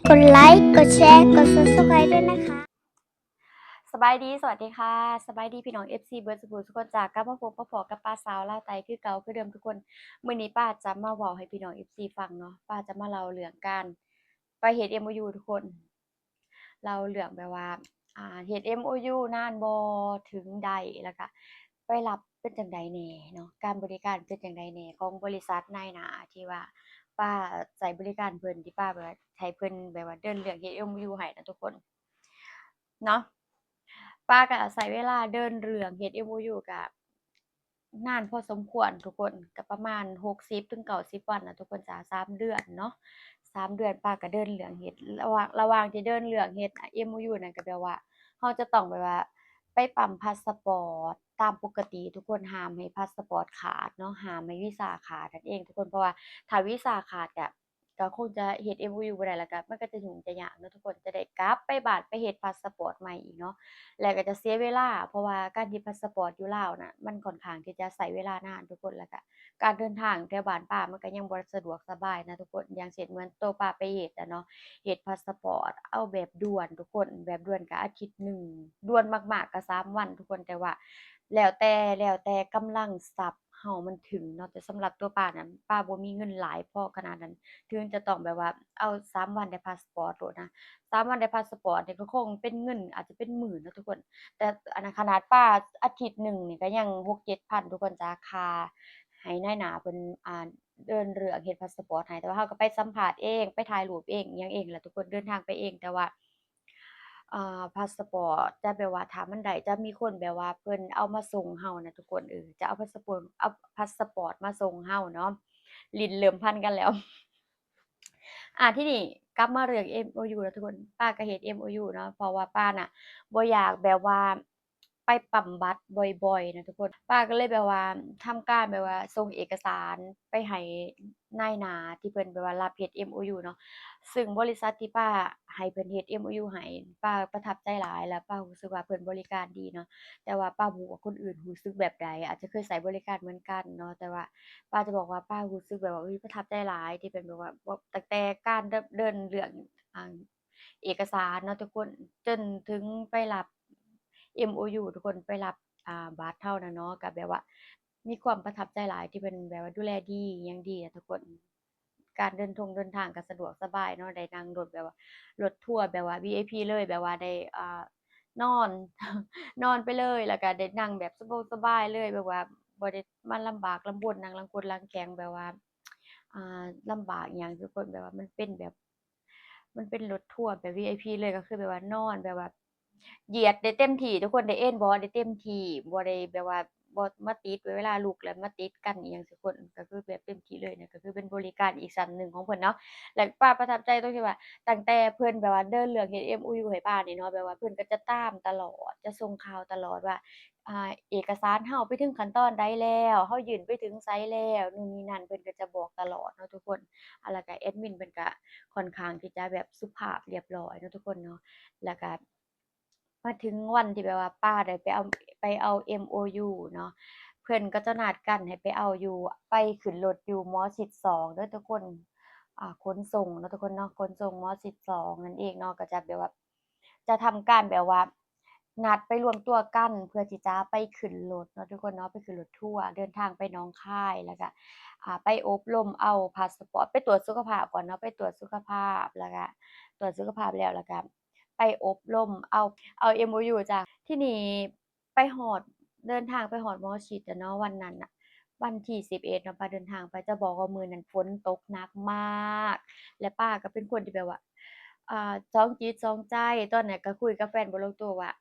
กดไลค์ กดแชร์ กด Subscribe ด้วยนะคะ ສະບາຍດີ ສະຫວັດດີຄ່ະ ສະບາຍດີພີ່ນ້ອງ ເອັຟຊີ ເບິດສູ່ຜູ້ສູ່ຄົນຈ້າ ກັບມາພົບມາພໍ້ກັບປ້າສາວລາວໃຕ້ຄືເກົ່າຄືເດີມທຸກຄົນ. ມື້ນີ້ປ້າຈະມາເວົ້າໃຫ້ພີ່ນ້ອງ ເອັຟຊີ ຟັງເນາະ, ປ້າຈະມາເລົ່າເລື່ອງການໄປເຮັດເອັມໂອຢູທຸກຄົນ. ເລົ່າເລື່ອງແບບວ່າ ອ່າ ເຮັດເອັມໂອຢູນານບໍ່ ເຖິງໄດ້ ແລ້ວກະໄປຮັບເປັນຈັ່ງໃດແດ່ເນາະ, ການບໍລິການເປັນຈັ່ງໃດແດ່ ຂອງບໍລິສັດນາຍໜ້າທີ່ວ່າປ້າໃຊ້ບໍລິການເພິ່ນ ທີ່ປ້າແບບວ່າໃຫ້ເພິ່ນແບບວ່າເດີນເລື່ອງເຮັດເອັມໂອຢູໃຫ້ນະທຸກຄົນເນາະ. ປ້າກະໃຊ້ເວລາເດີນເລື່ອງເຮັດເອັມໂອຢູກະ ນານພໍສົມຄວນທຸກຄົນ, ກະປະມານຫົກສິບເຖິງເກົ້າສິບວັນນະທຸກຄົນຈ້າ ສາມເດືອນເນາະ, ສາມເດືອນປ້າກະເດີນເລື່ອງເຮັດ. ລະຫວ່າງ ລະຫວ່າງທີ່ເດີນເລື່ອງເຮັດເອັມໂອຢູນັ້ນ ກະແບບວ່າເຮົາຈະຕ້ອງແບບວ່າໄປປ້ຳພາສະປອດຕາມປົກກະຕິທຸກຄົນ, ຫ້າມໃຫ້ພາສະປອດຂາດເນາະ, ຫ້າມໃຫ້ວີຊາຂາດນັ້ນເອງທຸກຄົນ, ເພາະວ່າຖ້າວີຊາຂາດກະ ກໍຄົງຈະເຮັດເອັມໂອຢູບໍ່ໄດ້ ແລ້ວກໍມັນກໍຈະຫຍຸ້ງຈະຍາກເນາະທຸກຄົນ, ຈະໄດ້ກັບໄປບ້ານໄປເຮັດພາສະປອດໃໝ່ອີກເນາະ ແລ້ວກໍຈະເສຍເວລາ ເພາະວ່າການເຮັດພາສະປອດຢູ່ລາວນະ ມັນຂ້ອນຂ້າງທີ່ຈະໃຊ້ເວລານານທຸກຄົນ, ແລ້ວກໍການເດີນທາງແຖວບ້ານປ້າມັນກໍຍັງບໍ່ສະດວກສະບາຍນະທຸກຄົນ. ຢ່າງເຊັ່ນເໝືອນໂຕປ້າໄປເຮັດອະເນາະ ເຮັດພາສະປອດ ເອົາແບບດ່ວນທຸກຄົນ, ແບບດ່ວນກໍອາທິດໜຶ່ງ, ດ່ວນມາກໆກໍສາມວັນທຸກຄົນ, ແຕ່ວ່າແລ້ວແຕ່ ແລ້ວແຕ່ກຳລັງຊັບ ເຮົາມັນເຖິງເນາະ, ແຕ່ສຳລັບຕົວປ້ານັ້ນ ປ້າບໍ່ມີເງິນຫຼາຍພໍຂະໜາດນັ້ນ ເຖິງຈະຕ້ອງແບບວ່າເອົາສາມວັນໄດ້ພາສະປອດໂລດນະ, ສາມວັນໄດ້ພາສະປອດນີ້ກໍຄົງເປັນເງິນອາດຈະເປັນໝື່ນເນາະທຸກຄົນ. ແຕ່ອັນນັ້ນຂະໜາດປ້າອາທິດໜຶ່ງນີ້ກໍຍັງຫົກເຈັດພັນທຸກຄົນຈ້າ, ຄ່າໃຫ້ນາຍໜ້າເພິ່ນ ອ່າ ເດີນເລື່ອງເຮັດພາສະປອດໃຫ້, ແຕ່ວ່າເຮົາກໍໄປສຳພາດເອງ ໄປຖ່າຍຮູບເອງ ອີ່ຫຍັງເອງແຫຼະທຸກຄົນ, ເດີນທາງໄປເອງ. ແຕ່ວ່າ ອ່າ ພາສະປອດຈະແບບວ່າ ຖ້າມັນໄດ້ ຈະມີຄົນແບບວ່າເພິ່ນເອົາມາສົ່ງເຮົານະທຸກຄົນ, ເອີ ຈະເອົາພາສະປອດ ເອົາພາສະປອດມາສົ່ງເຮົາເນາະ. ລີ້ນເລີ່ມພັນກັນແລ້ວ. ອ່າ ທີນີ້ກັບມາເລື່ອງເອັມໂອຢູນະທຸກຄົນ, ປ້າກໍເຮັດເອັມໂອຢູເນາະ ເພາະວ່າປ້ານະບໍ່ຢາກແບບວ່າໄປປ້ຳບັດບ່ອຍໆນະທຸກຄົນ, ປ້າກໍເລີຍແບບວ່າທຳການແບບວ່າສົ່ງເອກະສານໄປໃຫ້ ນາຍໜ້າທີ່ເພິ່ນແບບວ່າຮັບເຮັດເອັມໂອຢູເນາະ, ຊຶ່ງບໍລິສັດທີ່ປ້າໃຫ້ເພິ່ນເຮັດເອັມໂອຢູໃຫ້ ປ້າປະທັບໃຈຫຼາຍ ແລ້ວປ້າຮູ້ສຶກວ່າເພິ່ນບໍລິການດີເນາະ. ແຕ່ວ່າປ້າບໍ່ຮູ້ວ່າຄົນອື່ນຮູ້ສຶກແບບໃດ ອາດຈະເຄີຍໃຊ້ບໍລິການເໝືອນກັນເນາະ, ແຕ່ວ່າປ້າຈະບອກວ່າປ້າຮູ້ສຶກແບບວ່າ ເອີຍ ປະທັບໃຈຫຼາຍ ທີ່ເພິ່ນແບບວ່າ ບໍ່ ຕັ້ງແຕ່ການດຳເນີນເລື່ອງ ອ່າ ເອກະສານເນາະທຸກຄົນ ຈົນເຖິງໄປຮັບເອັມໂອຢູທຸກຄົນ, ໄປຮັບ ອ່າ ບັດເຮົານະເນາະ, ກະແບບວ່າມີຄວາມປະທັບໃຈຫຼາຍທີ່ເພິ່ນແບບວ່າດູແລດີ ຫຍັງດີນະທຸກຄົນ. ການເດີນທົ່ງເດີນທາງກໍສະດວກສະບາຍເນາະ, ໄດ້ນັ່ງລົດແບບວ່າລົດທົວແບບວ່າ ວີໄອພີ ເລີຍ, ແບບວ່າໄດ້ ອ່າ ນອນ ນອນໄປເລີຍ ແລ້ວກໍໄດ້ນັ່ງແບບສະບາຍສະບາຍເລີຍ, ແບບວ່າບໍ່ໄດ້ມາລຳບາກລຳບົນ ນັ່ງຫຼັງຄົນຫຼັງແຂງ ແບບວ່າ ອ່າ ລຳບາກຫຍັງທຸກຄົນ, ແບບວ່າມັນເປັນແບບ ມັນເປັນລົດທົວແບບ ວີໄອພີ ເລີຍ, ກໍຄືແບບວ່ານອນແບບວ່າຢຽດໄດ້ເຕັມທີ່ທຸກຄົນ, ໄດ້ເອນເບາະໄດ້ເຕັມທີ່, ບໍ່ໄດ້ແບບວ່າບໍ່ມາຕິດເວລາລຸກແລ້ວມາຕິດກັນອີ່ຫຍັງທຸກຄົນ, ກໍຄືແບບເຕັມທີ່ເລີຍນະ, ກໍຄືເປັນບໍລິການອີກຊັ້ນໜຶ່ງຂອງເພິ່ນເນາະ. ແລ້ວປ້າປະທັບໃຈຕົງທີ່ວ່າ ຕັ້ງແຕ່ເພິ່ນແບບວ່າເດີນເລື່ອງເຮັດເອັມໂອຢູໃຫ້ປ້ານີ້ເນາະ, ແບບວ່າເພິ່ນກໍຈະຕາມຕະຫຼອດ ຈະສົ່ງຂ່າວຕະຫຼອດວ່າ ອ່າ ເອກະສານເຮົາໄປເຖິງຂັ້ນຕອນໃດແລ້ວ ເຮົາຍື່ນໄປເຖິງໃສແລ້ວ ໂນ່ນນີ້ນັ້ນ ເພິ່ນກໍຈະບອກຕະຫຼອດເນາະທຸກຄົນ. ອ່າ ແລ້ວກະແອດມິນເພິ່ນກະຂ້ອນຂ້າງທີ່ຈະແບບສຸພາບລຽບລ້ອຍເນາະທຸກຄົນເນາະ. ແລ້ວກະມາເຖິງວັນທີ່ແບບວ່າປ້າໄດ້ໄປເອົາ ໄປເອົາເອັມໂອຢູເນາະ, ເພິ່ນກໍຈະນັດກັນໃຫ້ໄປເອົາຢູ່ ໄປຂຶ້ນລົດຢູ່ໝໍຊິດສອງເດີທຸກຄົນ, ອ່າ ຂົນສົ່ງເນາະທຸກຄົນເນາະ, ຂົນສົ່ງໝໍຊິດສອງນັ້ນເອງເນາະ, ກໍຈະແບບວ່າ ຈະທຳການແບບວ່ານັດໄປລວມຕົວກັນ ເພື່ອທີ່ຈະໄປຂຶ້ນລົດເນາະທຸກຄົນເນາະ, ໄປຂຶ້ນລົດທົວເດີນທາງໄປໜອງຄາຍ ແລ້ວກະ ອ່າ ໄປອົບລົມເອົາພາສະປອດ ໄປຕວດສຸຂະພາບກ່ອນເນາະ, ໄປຕວດສຸຂະພາບ ແລ້ວກະຕວດສຸຂະພາບແລ້ວ ແລ້ວກະໄປອົບລົມເອົາ ເອົາເອັມໂອຢູຈ້າ. ທີນີ້ ໄປຮອດ ເດີນທາງໄປຮອດໝໍຊິດແລ້ວເນາະ ວັນນັ້ນນະ ວັນທີສິບເອັດເນາະ ປ້າເດີນທາງໄປ ຈະບອກວ່າມື້ນັ້ນຝົນຕົກໜັກມາກ ແລະ ປ້າກໍເປັນຄົນທີ່ແບບວ່າ ອ່າ ສອງຈິດສອງໃຈ ຕອນນັ້ນກໍຄຸຍກັບແຟນບໍ່ລົງຕົວວ່າ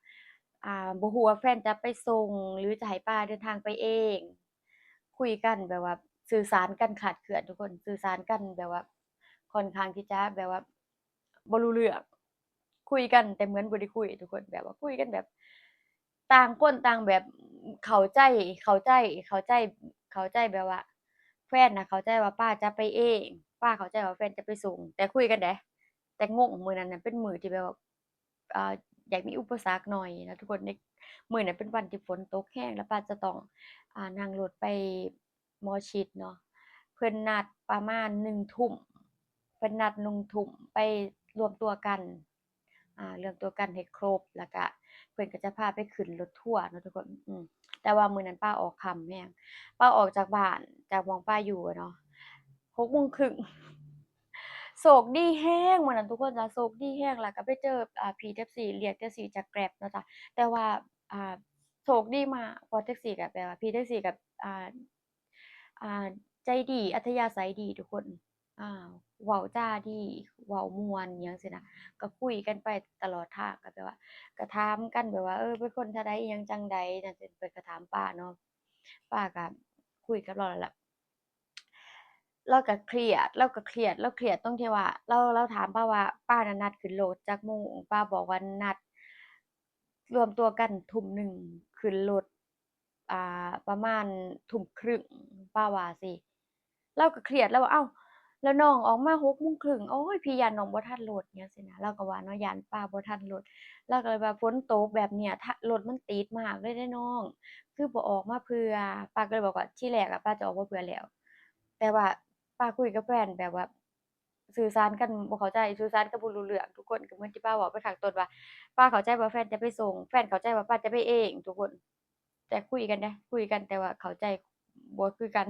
ອ່າ ບໍ່ຮູ້ວ່າແຟນຈະໄປສົ່ງ ຫຼື ຈະໃຫ້ປ້າເດີນທາງໄປເອງ. ຄຸຍກັນແບບວ່າສື່ສານກັນຂາດເຄື່ອນທຸກຄົນ ສື່ສານກັນແບບວ່າຂ້ອນຂ້າງທີ່ຈະແບບວ່າບໍ່ຮູ້ເລື່ອງ ຄຸຍກັນແຕ່ເໝືອນບໍ່ໄດ້ຄຸຍທຸກຄົນ ແບບວ່າຄຸຍກັນແບບຕ່າງຄົນຕ່າງແບບເຂົ້າໃຈ ເຂົ້າໃຈ ເຂົ້າໃຈ ເຂົ້າໃຈແບບວ່າແຟນນະເຂົ້າໃຈວ່າປ້າຈະໄປເອງ ປ້າເຂົ້າໃຈວ່າແຟນຈະໄປສົ່ງ ແຕ່ຄຸຍກັນເດ້ ແຕ່ງົງ ມື້ນັ້ນນະເປັນມື້ທີ່ແບບວ່າ ອ່າ ຢາກມີອຸປະສັກໜ້ອຍນະທຸກຄົນ ໃນມື້ນັ້ນເປັນວັນທີ່ຝົນຕົກແຮງ ແລ້ວປ້າຈະຕ້ອງ ອ່າ ນັ່ງລົດໄປໝໍຊິດເນາະ ເພິ່ນນັດປະມານໜຶ່ງທຸ່ມ ເພິ່ນນັດໜຶ່ງທຸ່ມ ໄປ ລວມຕົວກັນ ອ່າ ລວມຕົວກັນໃຫ້ຄົບ ແລ້ວກະເພິ່ນກໍຈະພາໄປຂຶ້ນລົດທົວເນາະທຸກຄົນ. ອືມ ແຕ່ວ່າມື້ນັ້ນປ້າອອກຄ່ຳແຮງ ປ້າອອກຈາກບ້ານ ຈາກໝ່ອງປ້າຢູ່ເນາະ ຫົກໂມງເຄິ່ງ. ໂຊກດີແຮງມື້ນັ້ນທຸກຄົນຈ້າ ໂຊກດີແຮງ ແລ້ວກໍໄປເຈີ ອ່າ ພີ່ແທັກຊີ ຮຽກແທັກຊີຈາກ Grab ເນາະຈ້າ ແຕ່ວ່າ ອ່າ ໂຊກດີມາກ ເພາະແທັກຊີກໍແບບວ່າ ພີ່ແທັກຊີກໍ ອ່າ ອ່າ ໃຈດີ ອັດທະຍາໄສດີທຸກຄົນ ອ່າ ເວົ້າຈາດີ ເວົ້າມ່ວນຫຍັງຊີ້ນະ ກໍຄຸຍກັນໄປຕະຫຼອດທາງ ກໍແບບວ່າ ກໍຖາມກັນແບບວ່າ ເອີ ເປັນຄົນທ່າໃດ ອີ່ຫຍັງຈັ່ງໃດ ຈັ່ງຊີ້ ເພິ່ນກໍຖາມປ້າເນາະ ປ້າກໍຄຸຍກັບລາວແລ້ວລະ ລາວກໍຄຽດ ລາວກໍຄຽດ ລາວຄຽດຕົງທີ່ວ່າ ລາວ ລາວຖາມປ້າວ່າ ປ້ານະນັດຂຶ້ນລົດຈັກໂມງ ປ້າບອກວ່ານັດລວມຕົວກັນທຸ່ມໜຶ່ງ ຂຶ້ນລົດ ອ່າ ປະມານທຸ່ມຄຶ່ງ ປ້າວ່າຊີ້ ລາວກໍຄຽດ ລາວວ່າ ເອົ້າ ແລ້ວນ້ອງອອກມາຫົກໂມງເຄິ່ງ ໂອ້ຍ ພີ່ຢ້ານນ້ອງບໍ່ທັນລົດ ຫຍັງຊີ້ນະ ລາວກໍວ່າເນາະ ຢ້ານປ້າບໍ່ທັນລົດ ລາວກໍເລີຍວ່າ ຝົນຕົກແບບເນີ້ຍ ທະ ລົດມັນຕິດມາກເລີຍເດ້ນ້ອງ ຄືບໍ່ອອກມາເພື່ອ ປ້າກໍເລີຍບອກວ່າ ທີແລກອະປ້າຈະອອກມາເພື່ອແລ້ວ ແຕ່ວ່າປ້າຄຸຍກັບແຟນແບບວ່າ ສື່ສານກັນບໍ່ເຂົ້າໃຈ ສື່ສານກັນບໍ່ຮູ້ເລື່ອງ ທຸກຄົນ ກໍເໝືອນທີ່ປ້າເວົ້າໄປຂ້າງຕົ້ນວ່າ ປ້າເຂົ້າໃຈວ່າແຟນຈະໄປສົ່ງ ແຟນເຂົ້າໃຈວ່າປ້າຈະໄປເອງ ທຸກຄົນ ແຕ່ຄຸຍກັນເດ້ ຄຸຍກັນ ແຕ່ວ່າເຂົ້າໃຈບໍ່ຄືກັນ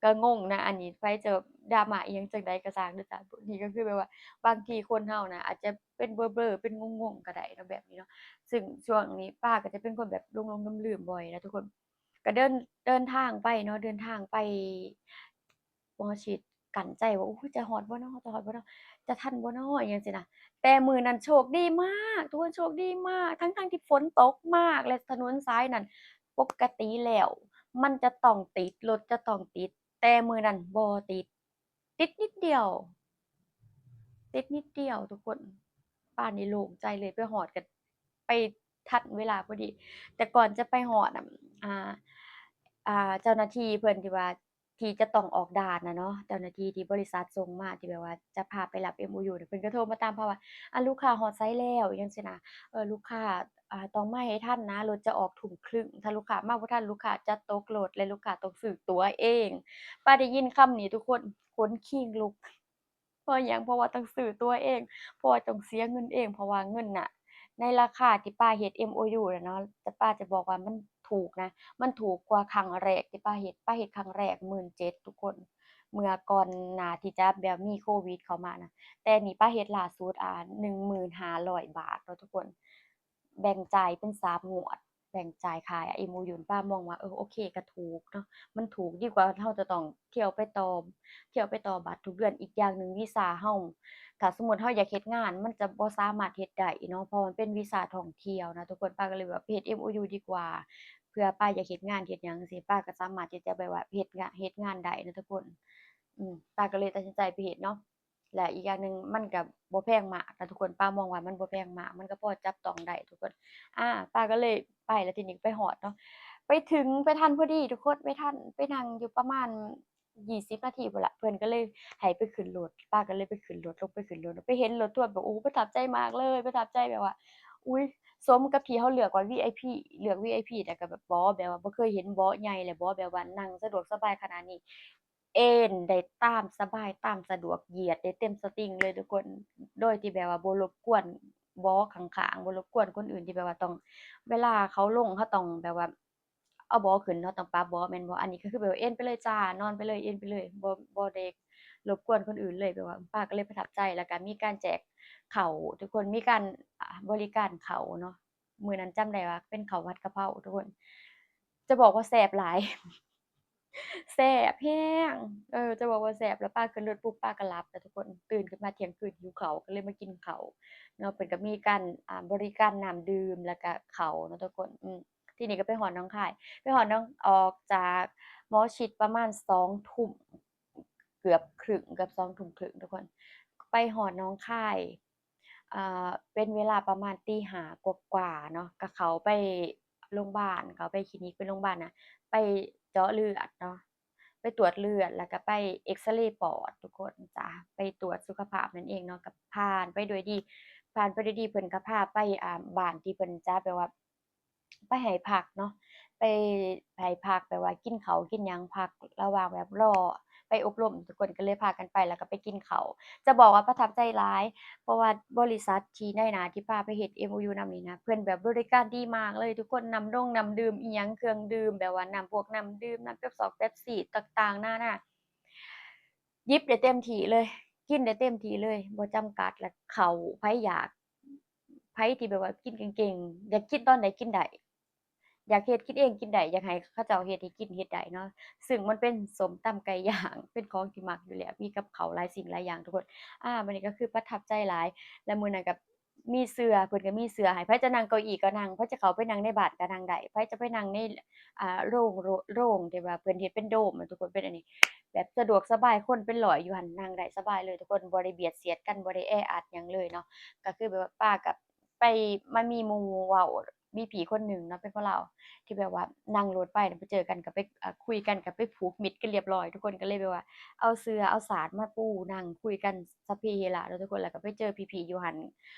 ກໍງົງນະ ອັນນີ້ໃຜຈະດຣາມາອີ່ຫຍັງຈັ່ງໃດກໍຊ່າງເດີຈ້າ ນີ້ກໍຄືແບບວ່າ ບາງທີຄົນເຮົານະ ອາດຈະເປັນເບລີໆ ເປັນງົງໆກໍໄດ້ເນາະ ແບບນີ້ເນາະ ຊຶ່ງຊ່ວງນີ້ປ້າກໍຈະເປັນຄົນແບບຫຼົງໆລືມໆ ບໍ່ອຍນະທຸກຄົນ ກໍເດີນ ເດີນທາງໄປເນາະ ເດີນທາງໄປໝໍຊິດ ກັ້ນໃຈວ່າ ໂອ້ຍ ຈະຮອດບໍ່ນໍ ຈະຮອດບໍ່ນໍ ຈະທັນບໍ່ນໍ ອີ່ຫຍັງຊີ້ນະ ແຕ່ມື້ນັ້ນໂຊກດີມາກ ທຸກຄົນ ໂຊກດີມາກ ທັງໆທີ່ຝົນຕົກມາກ ແລະ ຖະໜົນສາຍນັ້ນ ປົກກະຕິແລ້ວມັນຈະຕ້ອງຕິດ ລົດຈະຕ້ອງຕິດ ແຕ່ມື້ນັ້ນບໍ່ຕິດ ຕິດນິດດຽວ ຕິດນິດດຽວທຸກຄົນ ປ້ານີ້ໂລ່ງໃຈເລີຍ ໄປຮອດກໍໄປທັນເວລາພໍດີ ແຕ່ກ່ອນຈະໄປຮອດນະ ອ່າ ອ່າ ເຈົ້າໜ້າທີ່ເພິ່ນທີ່ວ່າ ທີ່ຈະຕ້ອງອອກດ່ານນະເນາະ ເຈົ້າໜ້າທີ່ທີ່ບໍລິສັດສົ່ງມາ ທີ່ແບບວ່າຈະພາໄປຮັບເອັມໂອຢູນະ ເພິ່ນກໍໂທມາຕາມພາບວ່າ ອາ ລູກຄ້າຮອດໃສແລ້ວ ຫຍັງຊີ້ນະ ເອີ ລູກຄ້າ ອ່າ ຕ້ອງມາໃຫ້ທັນນະ ລົດຈະອອກທຸ່ມຄຶ່ງ ຖ້າລູກຄ້າມາບໍ່ທັນ ລູກຄ້າຈະຕົກລົດ ແລະ ລູກຄ້າຕ້ອງຊື້ຕົ໋ວເອງ. ປ້າໄດ້ຍິນຄຳນີ້ທຸກຄົນ ຂົນຄີງລຸກ. ເພາະຫຍັງ? ເພາະວ່າຕ້ອງຊື້ຕົ໋ວເອງ ເພາະວ່າຕ້ອງເສຍເງິນເອງ ເພາະວ່າເງິນນະ ໃນລາຄາທີ່ປ້າເຮັດເອັມໂອຢູນະເນາະ ແຕ່ປ້າຈະບອກວ່າມັນຖືກນະ ມັນຖືກກວ່າຄັ້ງແລກທີ່ປ້າເຮັດ ປ້າເຮັດຄັ້ງແລກໝື່ນເຈັດ ທຸກຄົນ ເມື່ອກ່ອນໜ້າທີ່ຈະແບບມີໂຄວິດເຂົ້າມານະ ແຕ່ນີ້ປ້າເຮັດລ່າສຸດ ອ່າ ໜຶ່ງໝື່ນຫ້າຮ້ອຍບາດເນາະທຸກຄົນ ແບ່ງຈ່າຍເປັນສາມງວດ ແບ່ງຈ່າຍຄ່າເອັມໂອຢູ ປ້າມອງວ່າ ເອີ ໂອເຄ ກໍຖືກເນາະ ມັນຖືກ ດີກວ່າເຮົາຈະຕ້ອງທຽວໄປຕໍ່ ທຽວໄປຕໍ່ບັດທຸກເດືອນ. ອີກຢ່າງໜຶ່ງ ວີຊາເຮົາ ຖ້າສົມມຸດເຮົາຢາກເຮັດງານ ມັນຈະບໍ່ສາມາດເຮັດໄດ້ເນາະ ເພາະມັນເປັນວີຊາທ່ອງທ່ຽວນະທຸກຄົນ ປ້າກໍເລີຍແບບເຮັດເອັມໂອຢູດີກວ່າ ເພື່ອປ້າຢາກເຮັດງານເຮັດຫຍັງຈັ່ງຊີ້ ປ້າກໍສາມາດທີ່ຈະແບບວ່າເຮັດງານ ເຮັດງານໄດ້ນະທຸກຄົນ ອືມ ປ້າກໍເລີຍຕັດສິນໃຈໄປເຮັດເນາະ. ແລະ ອີກຢ່າງໜຶ່ງ ມັນກໍບໍ່ແພງມາກນະທຸກຄົນ ປ້າມອງວ່າມັນບໍ່ແພງມາກ ມັນກໍພໍຈັບຕ້ອງໄດ້ທຸກຄົນ ອາ ປ້າກໍເລີຍໄປ ແລ້ວທີນີ້ໄປຮອດເນາະ ໄປເຖິງ ໄປທັນພໍດີທຸກຄົນ ໄປທັນ ໄປນັ່ງຢູ່ປະມານ ຊາວນາທີພຸ້ນລະ ເພິ່ນກໍເລີຍໃຫ້ໄປຂຶ້ນລົດ ປ້າກໍເລີຍໄປຂຶ້ນລົດ ລົງໄປຂຶ້ນລົດ ໄປເຫັນລົດທົວແບບ ໂອ້ ປະທັບໃຈມາກເລີຍ ປະທັບໃຈແບບວ່າ ອຸ້ຍ ສົມກັບທີ່ເຮົາເລືອກວ່າ ວີໄອພີ ເລືອກ ວີໄອພີ ແຕ່ກໍແບບ ບໍ່ ແບບວ່າບໍ່ເຄີຍເຫັນເບາະໃຫຍ່ ແລະ ເບາະແບບວ່ານັ່ງສະດວກສະບາຍຂະໜາດນີ້ ເອນໄດ້ຕາມສະບາຍ ຕາມສະດວກ ຢຽດໄດ້ເຕັມສະຕິງເລີຍທຸກຄົນ ໂດຍທີ່ແບບວ່າບໍ່ລົບກວນເບາະຂ້າງໆ ບໍ່ລົບກວນຄົນອື່ນ ທີ່ແບບວ່າຕ້ອງ ເວລາເຂົາລົງ ເຮົາຕ້ອງແບບວ່າ ເອົາເບາະຂຶ້ນເນາະ ຕ້ອງປັບເບາະແມ່ນບໍ່? ອັນນີ້ກໍຄືແບບວ່າເອນໄປເລີຍຈ້າ ນອນໄປເລີຍ ເອນໄປເລີຍ ບໍ່ ບໍ່ໄດ້ລົບກວນຄົນອື່ນເລີຍ ແບບວ່າປ້າກໍເລີຍປະທັບໃຈ ແລ້ວກໍມີການແຈກເຂົ້າ ທຸກຄົນ ມີການ ອ່າ ບໍລິການເຂົ້າເນາະ ມື້ນັ້ນຈຳໄດ້ວ່າເປັນເຂົ້າຜັດກະເພົາທຸກຄົນ ຈະບອກວ່າແຊບຫຼາຍ ແຊບແຮງ ເອີ ຈະບອກວ່າແຊບ ແລ້ວປ້າຂຶ້ນລົດປຸບ ປ້າກໍຫຼັບແລ້ວທຸກຄົນ ຕື່ນຂຶ້ນມາທ່ຽງຄືນຫິວເຂົ້າ ກໍເລີຍມາກິນເຂົ້າເນາະ ເພິ່ນກໍມີການ ອ່າ ບໍລິການນ້ຳດື່ມ ແລ້ວກໍເຂົ້າເນາະທຸກຄົນ ອືມ ທີນີ້ກໍໄປຮອດໜອງຄາຍ ໄປຮອດໜອງ ອອກຈາກໝໍຊິດປະມານສອງທຸ່ມ ເກືອບຄຶ່ງ ເກືອບສອງທຸ່ມຄຶ່ງທຸກຄົນ ໄປຮອດໜອງຄາຍ ອ່າ ເປັນເວລາປະມານຕີຫ້າກວ່າໆເນາະ ກໍເຂົ້າໄປໂຮງບານ ເຂົ້າໄປຄລີນິກ ໄປໂຮງບານນະ ໄປເຈາະເລືອດເນາະ ໄປຕວດເລືອດ ແລ້ວກໍໄປເອັກສະເຣປອດທຸກຄົນຈ້າ ໄປຕວດສຸຂະພາບນັ້ນເອງເນາະ ກໍຜ່ານໄປດ້ວຍດີ ຜ່ານໄປດ້ວຍດີ ເພິ່ນກໍພາໄປ ອ່າ ບ້ານທີ່ເພິ່ນຈະແບບວ່າ ໄປໃຫ້ພັກເນາະ ໄປໃຫ້ພັກ ແບບວ່າກິນເຂົ້າກິນຫຍັງ ພັກລະຫວ່າງແບບລໍ ໄປອົບຮົມ ທຸກຄົນກໍເລີຍພາກັນໄປ ແລ້ວກໍໄປກິນເຂົ້າ. ຈະບອກວ່າປະທັບໃຈຫຼາຍ ເພາະວ່າບໍລິສັດທີ່ນາຍໜ້າທີ່ພາໄປເຮັດເອັມໂອຢູນຳນີ້ນະ ເພິ່ນແບບບໍລິການດີມາກເລີຍທຸກຄົນ, ນ້ຳດົງນ້ຳດື່ມອີ່ຫຍັງ ເຄື່ອງດື່ມ ແບບວ່ານ້ຳພວກນ້ຳດື່ມ ນ້ຳເປັບຊອກເປັບຊີຕ່າງໆນານາ ຫຍິບໄດ້ເຕັມທີ່ເລີຍ ກິນໄດ້ເຕັມທີ່ເລີຍ ບໍ່ຈຳກັດ. ແລ້ວເຂົ້າ ໃຜຢາກ ໃຜທີ່ແບບວ່າກິນເກັ່ງໆ ຢາກກິນຕອນໃດກິນໄດ້ ຢາກເຮັດກິນເອງກິນໄດ້ ຢາກໃຫ້ເຂົາເຈົ້າເຮັດໃຫ້ກິນເຮັດໄດ້ເນາະ. ຊຶ່ງມັນເປັນສົ້ມຕຳໄກ່ຍ່າງ ເປັນຂອງທີ່ມັກຢູ່ແລ້ວ ມີກັບເຂົ້າຫຼາຍສິ່ງຫຼາຍຢ່າງທຸກຄົນ. ອາ ບັດນີ້ກໍຄືປະທັບໃຈຫຼາຍ ແລະ ມື້ນັ້ນກໍມີເສື່ອ ເພິ່ນກໍມີເສື່ອໃຫ້ ໃຜຈະນັ່ງເກົ້າอี้ກໍນັ່ງ ໃຜຈະເຂົ້າໄປນັ່ງໃນບານກໍນັ່ງໄດ້ ໃຜຈະໄປນັ່ງໃນ ອ່າ ໂລງ ໂລ- ໂລງທີ່ວ່າເພິ່ນເຮັດເປັນໂດມນະທຸກຄົນ ເປັນອັນນີ້ ແບບສະດວກສະບາຍ ຄົນເປັນຮ້ອຍຢູ່ຫັ້ນ ນັ່ງໄດ້ສະບາຍເລີຍທຸກຄົນ ບໍ່ໄດ້ບຽດສຽດກັນ ບໍ່ໄດ້ແອອັດຫຍັງເລີຍເນາະ. ກໍຄືແບບວ່າປ້າກັບ ໄປ ມັນມີໝູ່ເວົ້າ ມີພີ່ຄົນໜຶ່ງເນາະ ເປັນຄົນລາວ ທີ່ແບບວ່ານັ່ງລົດໄປ ໄປເຈີກັນ ກໍໄປ ອ່າ ຄຸຍກັນ ກໍໄປຜູກມິດກັນລຽບຮ້ອຍ ທຸກຄົນກໍເລີຍແບບວ່າເອົາເສື່ອເອົາສາດມາປູນັ່ງຄຸຍກັນ ສັບເພເຮລາເນາະທຸກຄົນ. ແລ້ວກໍໄປເຈີພີ່ໆຢູ່ຫັ້ນ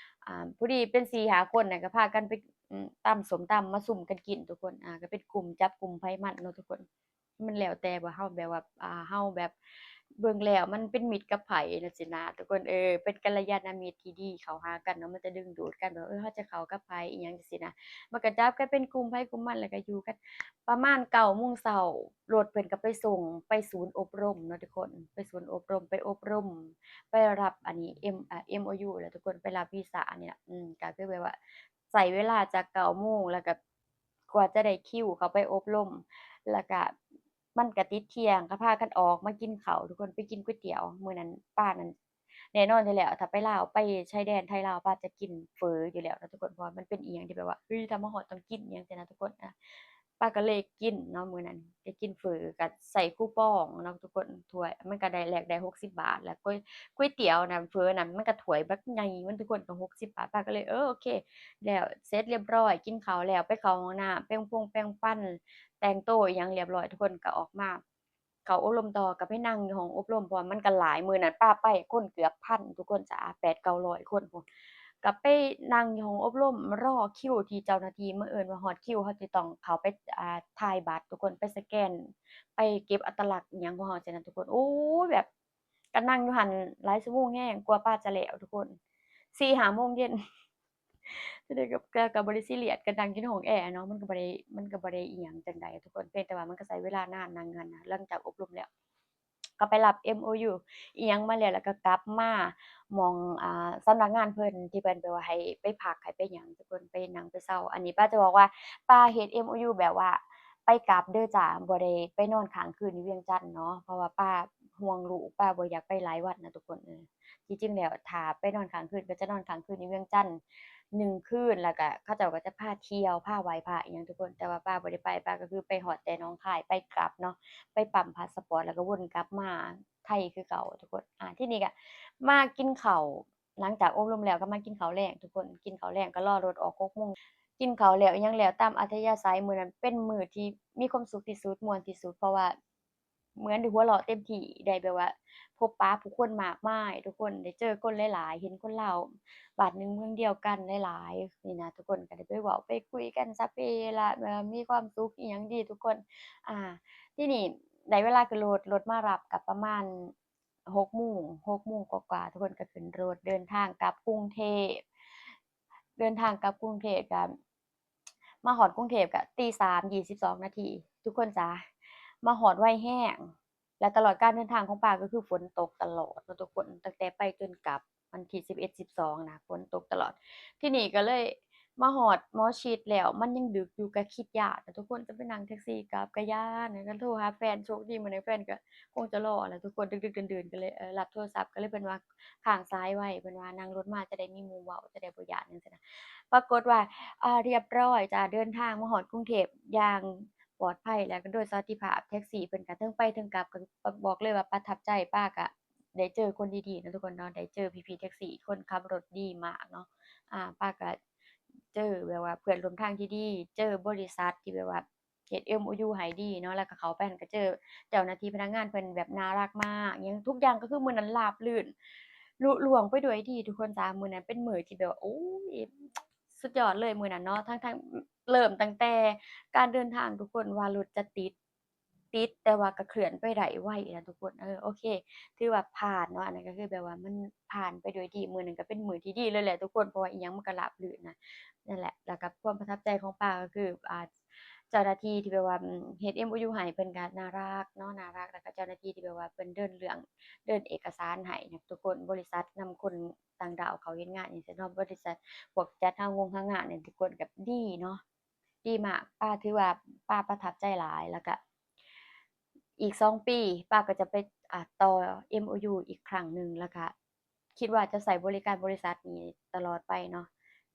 ອ່າ ພໍດີເປັນສີ່ຫ້າຄົນນະ ກໍພາກັນໄປ ອືມ ຕຳສົ້ມຕຳ ມາຊຸມກັນກິນທຸກຄົນ. ອ່າ ກໍເປັນກຸ່ມ ຈັບກຸ່ມໃຜມັນເນາະທຸກຄົນ. ມັນແລ້ວແຕ່ວ່າເຮົາແບບວ່າ ອ່າ ເຮົາແບບເບິ່ງແລ້ວມັນເປັນມິດກັບໃຜຈັ່ງຊີ້ນະທຸກຄົນ. ເອີ ເປັນກັນລະຍານະມິດທີ່ດີເຂົ້າຫາກັນເນາະ ມັນຈະດຶງດູດກັນ ແບບ ເອີ ເຮົາຈະເຂົ້າກັບໃຜອີ່ຫຍັງຈັ່ງຊີ້ນະ. ມັນກໍຈັບກັນເປັນກຸ່ມໃຜກຸ່ມມັນ ແລ້ວກໍຢູ່ກັນ ປະມານເກົ້າໂມງເຊົ້າ ລົດເພິ່ນກໍໄປສົ່ງໄປສູນອົບຮົມເນາະທຸກຄົນ ໄປສູນອົບຮົມ ໄປອົບຮົມ ໄປຮັບອັນນີ້ ເອັມ ເອີ ເອັມໂອຢູ ແລ້ວທຸກຄົນ ໄປຮັບວີຊາອັນນີ້ນະ. ອືມ ກໍຄືແບບວ່າໃຊ້ເວລາຈາກເກົ້າໂມງ ແລ້ວກໍ ກວ່າຈະໄດ້ຄິວເຂົ້າໄປອົບຮົມ ແລ້ວກະມັນກະຕິດທ່ຽງ ກໍພາກັນອອກມາກິນເຂົ້າ ທຸກຄົນ ໄປກິນກ໋ວຍຕຽວ. ມື້ນັ້ນປ້ານັ້ນ ແນ່ນອນຢູ່ແລ້ວ ຖ້າໄປລາວ ໄປຊາຍແດນໄທລາວ ປ້າຈະກິນເຝີຢູ່ແລ້ວນະທຸກຄົນ ເພາະວ່າມັນເປັນອີ່ຫຍັງທີ່ແບບວ່າ ເຮີ້ຍ ຖ້າມາຮອດຕ້ອງກິນ ອີ່ຫຍັງຊີ້ນະທຸກຄົນ. ອາ ປ້າກໍເລີຍກິນເນາະ ມື້ນັ້ນໄດ້ກິນເຝີ ກໍໃສ່ຄູປອງເນາະທຸກຄົນ. ຖ້ວຍມັນກໍໄດ້ ແລກໄດ້ຫົກສິບບາດ ແລ້ວກ໋ວຍ ກ໋ວຍຕຽວນະ ເຝີນະ ມັນກໍຖ້ວຍບັກໃຫຍ່ ມັນທຸກຄົນກໍຫົກສິບບາດ. ປ້າກໍເລີຍ ເອີ ໂອເຄ ແລ້ວເສັດລຽບຮ້ອຍ ກິນເຂົ້າແລ້ວ ໄປເຂົ້າຫ້ອງນ້ຳ ແປງຟົງແປງຟັນ ແຕ່ງໂຕອີ່ຫຍັງລຽບຮ້ອຍ ທຸກຄົນກໍອອກມາ ເຂົ້າອົບຮົມຕໍ່ ກໍໄປນັ່ງຢູ່ຫ້ອງອົບຮົມ ເພາະວ່າມັນກໍຫຼາຍ ມື້ນັ້ນປ້າໄປຄົນເກືອບພັນ ທຸກຄົນຈ໋າ ແປດເກົ້າຮ້ອຍຄົນພຸ້ນ. ກໍໄປນັ່ງຢູ່ຫ້ອງອົບຮົມ ລໍຄິວທີ່ເຈົ້າໜ້າທີ່ມາເອີ້ນວ່າຮອດຄິວ ເຮົາຈະຕ້ອງເຂົ້າໄປ ອ່າ ຖ່າຍບັດ ທຸກຄົນ ໄປສະແກນ ໄປເກັບອັດຕະລັກອີ່ຫຍັງຂອງເຮົາຊີ້ນະທຸກຄົນ. ໂອ້ຍ ແບບ ກໍນັ່ງຢູ່ຫັ້ນຫຼາຍຊົ່ວໂມງແຮງ ກວ່າປ້າຈະແລ້ວທຸກຄົນ ສີ່ຫ້າໂມງເຢັນ. ຈະໄດ້ກໍ ກໍ ກໍບໍ່ໄດ້ຊີຣຽສ ກໍນັ່ງຢູ່ໃນຫ້ອງແອເນາະ ມັນກໍບໍ່ໄດ້ ມັນກໍບໍ່ໄດ້ອີ່ຫຍັງຈັ່ງໃດທຸກຄົນ ພຽງແຕ່ວ່າມັນກໍໃຊ້ເວລານານ ນັ່ງຫັ້ນນະ. ຫຼັງຈາກອົບຮົມແລ້ວ ກໍໄປຮັບເອັມໂອຢູອີ່ຫຍັງມາແລ້ວ ແລ້ວກໍກັບມາໝ່ອງ ອ່າ ສຳນັກງານເພິ່ນ ທີ່ເພິ່ນແບບວ່າໃຫ້ໄປພັກ ໃຫ້ໄປຫຍັງ ທຸກຄົນ ໄປນັ່ງໄປເຊົາ. ອັນນີ້ປ້າຈະບອກວ່າ ປ້າເຮັດເອັມໂອຢູແບບວ່າໄປກັບເດີຈ້າ ບໍ່ໄດ້ໄປນອນຄ້າງຄືນຢູ່ວຽງຈັນເນາະ ເພາະວ່າປ້າຫ່ວງລູກ ປ້າບໍ່ຢາກໄປຫຼາຍວັນນະທຸກຄົນ. ເອີ ທີ່ຈິງແລ້ວຖ້າໄປນອນຄ້າງຄືນ ກໍຈະນອນຄ້າງຄືນຢູ່ວຽງຈັນໜຶ່ງຄືນ ແລ້ວກໍເຂົາເຈົ້າກໍຈະພາທ່ຽວ ພາໄຫວ້ພະອີ່ຫຍັງທຸກຄົນ. ແຕ່ວ່າປ້າບໍ່ໄດ້ໄປ ປ້າກໍຄືໄປຮອດແຕ່ໜອງຄາຍ ໄປກັບເນາະ ໄປປ້ຳພາສະປອດ ແລ້ວກໍວົນກັບມາໄທຄືເກົ່າທຸກຄົນ. ອາ ທີນີ້ກໍມາກິນເຂົ້າ ຫຼັງຈາກອົບຮົມແລ້ວກໍມາກິນເຂົ້າແລງທຸກຄົນ. ກິນເຂົ້າແລງກໍລໍລົດອອກຫົກໂມງ ກິນເຂົ້າແລ້ວອີ່ຫຍັງແລ້ວຕາມອັດທະຍາໄສ. ມື້ນັ້ນເປັນມື້ທີ່ມີຄວາມສຸກທີ່ສຸດ ມ່ວນທີ່ສຸດ ເພາະວ່າ ເໝືອນໄດ້ຫົວເລາະເຕັມທີ່ ໄດ້ແບບວ່າພົບປະຜູ້ຄົນມາກມາຍ ທຸກຄົນ ໄດ້ເຈີຄົນຫຼາຍໆ ເຫັນຄົນລາວບ້ານໜຶ່ງເມືອງດຽວກັນຫຼາຍໆນີ້ນະ ທຸກຄົນກໍໄດ້ໄປເວົ້າໄປຄຸຍກັນ ສັບເພເຮລະ ແບບວ່າມີຄວາມສຸກອີ່ຫຍັງດີທຸກຄົນ. ອາ ທີນີ້ໄດ້ເວລາຂຶ້ນລົດ ລົດມາຮັບກໍປະມານຫົກໂມງ ຫົກໂມງກວ່າໆ ທຸກຄົນກໍຂຶ້ນລົດເດີນທາງກັບກຸງເທບ ເດີນທາງກັບກຸງເທບກໍ ມາຮອດກຸງເທບກະຕີສາມ ຊາວສອງນາທີ ທຸກຄົນຈ໋າ ມາຮອດໄວແຮງ ແລະຕະຫຼອດການເດີນທາງຂອງປ້າກໍຄືຝົນຕົກຕະຫຼອດເນາະທຸກຄົນ ຕັ້ງແຕ່ໄປຈົນກັບວັນທີສິບເອັດ ສິບສອງນະ ຝົນຕົກຕະຫຼອດ. ທີນີ້ກໍເລີຍມາຮອດໝໍຊິດແລ້ວ ມັນຍັງດຶກຢູ່ ກໍຄິດຢ້ານນະທຸກຄົນ ຈະໄປນັ່ງແທັກຊີກັບກໍຢ້ານ ກໍໂທຫາແຟນ ໂຊກດີມື້ນັ້ນແຟນກໍຄົງຈະລໍແຫຼະທຸກຄົນ ດຶກໆ ດື່ນໆ ກໍເລີຍ ເອີ ຮັບໂທລະສັບ ກໍເລີຍເພິ່ນວ່າ ຄ້າງສາຍໄວ້ ເພິ່ນວ່ານັ່ງລົດມາຈະໄດ້ມີໝູ່ເວົ້າ ຈະໄດ້ບໍ່ຢ້ານຫຍັງຊີ້ນະ. ປາກົດວ່າ ອາ ຮຽບຮ້ອຍຈ້າ ເດີນທາງມາຮອດກຸງເທບຢ່າງປອດໄພ ແລະກໍໂດຍສະຫວັດດີພາບ. ແທັກຊີເພິ່ນກໍເທິງໄປເທິງກັບ ກໍບອກເລີຍວ່າປະທັບໃຈ ປາກໍໄດ້ເຈີຄົນດີໆເນາະທຸກຄົນເນາະ ໄດ້ເຈີພີ່ໆແທັກຊີ ຄົນຂັບລົດດີມາກເນາະ. ອາ ປາກໍເຈີແບບວ່າເພື່ອນຮ່ວມທາງທີ່ດີ ເຈີບໍລິສັດທີ່ແບບວ່າ ເຮັດເອັມໂອຢູໃຫ້ດີເນາະ ແລ້ວກໍເຂົ້າໄປຫັ້ນກໍເຈີເຈົ້າໜ້າທີ່ພະນັກງານເພິ່ນແບບໜ້າລັກມາກ ຫຍັງທຸກຢ່າງກໍຄືມື້ນັ້ນລາບລື່ນລຸລ່ວງໄປດ້ວຍດີ ທຸກຄົນຈ໋າ. ມື້ນັ້ນເປັນມື້ທີ່ແບບວ່າ ໂອ້ຍ ສຸດຍອດເລີຍມື້ນັ້ນເນາະ ທັງໆ ເລີ່ມຕັ້ງແຕ່ການເດີນທາງ ທຸກຄົນ ວ່າລົດຈະຕິດ ຕິດ ແຕ່ວ່າກໍເຄື່ອນໄປໄດ້ໄວນະທຸກຄົນ. ເອີ ໂອເຄ ຖືວ່າຜ່ານເນາະ ອັນນັ້ນກໍຄືແບບວ່າມັນຜ່ານໄປດ້ວຍດີ. ມື້ນັ້ນກໍເປັນມື້ທີ່ດີເລີຍແຫຼະທຸກຄົນ ເພາະວ່າອີ່ຫຍັງມັນກໍລາບລື່ນນະ ນັ້ນແຫຼະ. ແລ້ວກໍຄວາມປະທັບໃຈຂອງປ້າກໍຄື ອ່າ ເຈົ້າໜ້າທີ່ທີ່ແບບວ່າເຮັດເອັມໂອຢູໃຫ້ ເພິ່ນກໍໜ້າຮັກເນາະ ໜ້າຮັກ. ແລ້ວກໍເຈົ້າໜ້າທີ່ທີ່ແບບວ່າເພິ່ນເດີນເລື່ອງ ເດີນເອກະສານໃຫ້ນະທຸກຄົນ. ບໍລິສັດນຳຄົນຕ່າງດ້າວເຂົ້າເຮັດງານຈັ່ງຊີ້ເນາະ ບໍລິສັດພວກຈັດຫາງົງຫາງານນີ້ ທຸກຄົນກໍດີເນາະ ດີມາກ. ປ້າຖືວ່າປ້າປະທັບໃຈຫຼາຍ. ແລ້ວກະອີກສອງປີ ປ້າກໍຈະໄປ ອ່າ ຕໍ່ເອັມໂອຢູອີກຄັ້ງໜຶ່ງ ແລ້ວກະຄິດວ່າຈະໃຊ້ບໍລິການບໍລິສັດນີ້ຕະຫຼອດໄປເນາະ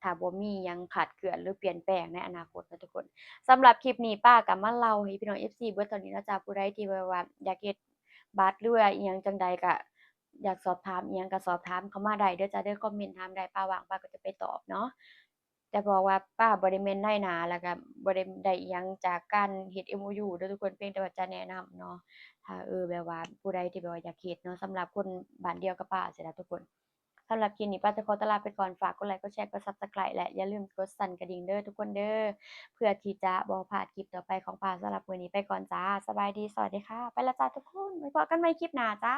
ຖ້າບໍ່ມີຫຍັງຂາດເຄື່ອນ ຫຼື ປ່ຽນແປງໃນອະນາຄົດເນາະທຸກຄົນ. ສຳລັບຄລິບນີ້ ປ້າກໍມາເລົ່າໃຫ້ພີ່ນ້ອງເອັຟຊີເບິດເທົ່ານີ້ເນາະຈ້າ. ຜູ້ໃດທີ່ແບບວ່າຢາກເຮັດບັດ ຫຼືວ່າອີ່ຫຍັງຈັ່ງໃດ ກໍຢາກສອບຖາມອີ່ຫຍັງກໍສອບຖາມເຂົ້າມາໄດ້ເດີຈ້າເດີ ຄອມເມັນຖາມໄດ້ ປ້າວ່າງ ປ້າກໍຈະໄປຕອບເນາະ. ຈະບອກວ່າປ້າບໍ່ໄດ້ແມ່ນນາຍໜ້າ ແລ້ວກໍບໍ່ໄດ້ ໄດ້ອີ່ຫຍັງຈາກການເຮັດເອັມໂອຢູເດີທຸກຄົນ ພຽງແຕ່ວ່າຈະແນະນຳເນາະ ຖ້າ ເອີ ແບບວ່າຜູ້ໃດທີ່ແບບວ່າຢາກເຮັດເນາະ ສຳລັບຄົນບ້ານດຽວກັບປ້າຊີ້ນະທຸກຄົນ. ສຳລັບຄລິບນີ້ ປ້າຈະຂໍຕົວລາໄປກ່ອນ ຝາກກົດໄລ ກົດແຊ ກົດ Subscribe ແລະຢ່າລືມກົດສັ່ນກະດິ່ງເດີທຸກຄົນເດີ ເພື່ອທີ່ຈະບໍ່ພາດຄລິບຕໍ່ໄປຂອງປ້າ. ສຳລັບມື້ນີ້ໄປກ່ອນຈ້າ ສະບາຍດີ ສະຫວັດດີຄ່ະ ໄປລະຈ້າທຸກຄົນ ໄວ້ພໍ້ກັນໃໝ່ຄລິບໜ້າຈ້າ.